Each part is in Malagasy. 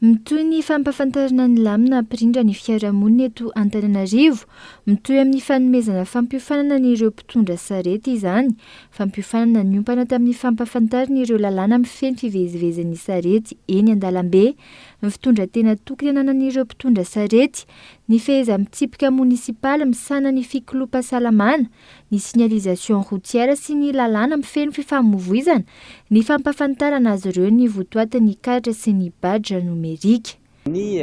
Mitohy ny fampahafantarana ny lamina hampirindra ny fiarahamonina eto Antananarivo. Mitohy amin'ny fanomezana fampiofanana an'ireo mpitondra sarety izany. Fampiofanana niompana tamin'ny fampahafantarana ireo lalàna mifehy ny fivezivezen'ny sarety eny an-dalambe, ny fitondran-tena tokony ananan'ireo mpitondra sarety, ny fehezam-pitsipika monisipaly misahana ny fikoloam-pahasalamana, ny signalisation routière sy ny lalàna mifehy ny fifamoivoizana, ny fampahafantarana azy ireo ny votoatin'ny karatra sy ny badge nomerika. Ny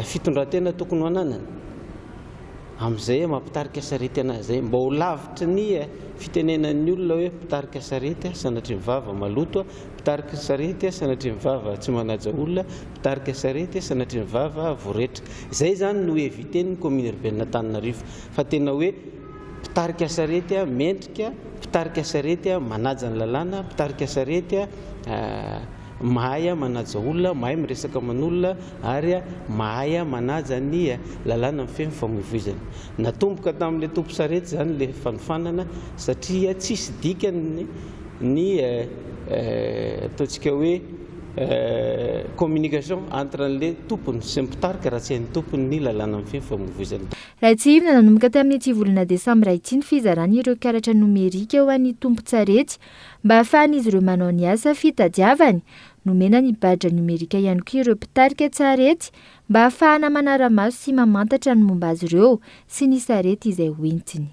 fitondran-tena tokony ho ananany amin'izay maha mpitarika sarety anazy izay, mba ho lavitry ny fitenenan'ny olona hoe mpitarika sarety sanatria ny vava maloto, mpitarika sarety sanatria ny vava tsy manaja olona, mpitarika sarety sanatria ny vava voretra. Izay izany no éviter-n'ny commune urbaine Antananarivo fa tena hoe Mpitarika sarety mendrika, mpitarika sarety manaja ny lalàna, mpitarika sarety mahay manaja olona, mahay miresaka aman'olona ary mahay manaja ny lalàna mifehy ny famoivoizana. Natomboka tamin'ilay tompon-tsarety izany ilay fanofanana satria tsisy dikany ny ataontsika hoe communication entre an'ilay tompony sy ny mpitarika raha tsy hain'ny tompony ny lalàna mifehy ny famoivoizana. Raha tsiahivina, nanomboka tamin'ity volana desambra ity ny fizarana ireo karatra nomerika ho an'ny tompon-tsarety mba hahafahan'izy ireo manao ny asa fitadiavany. Nomena ny badge nomerika ihany koa ireo mpitarika tsarety mba hahafahana manara-maso sy mamantatra ny momba azy ireo sy ny sarety izay hoentiny.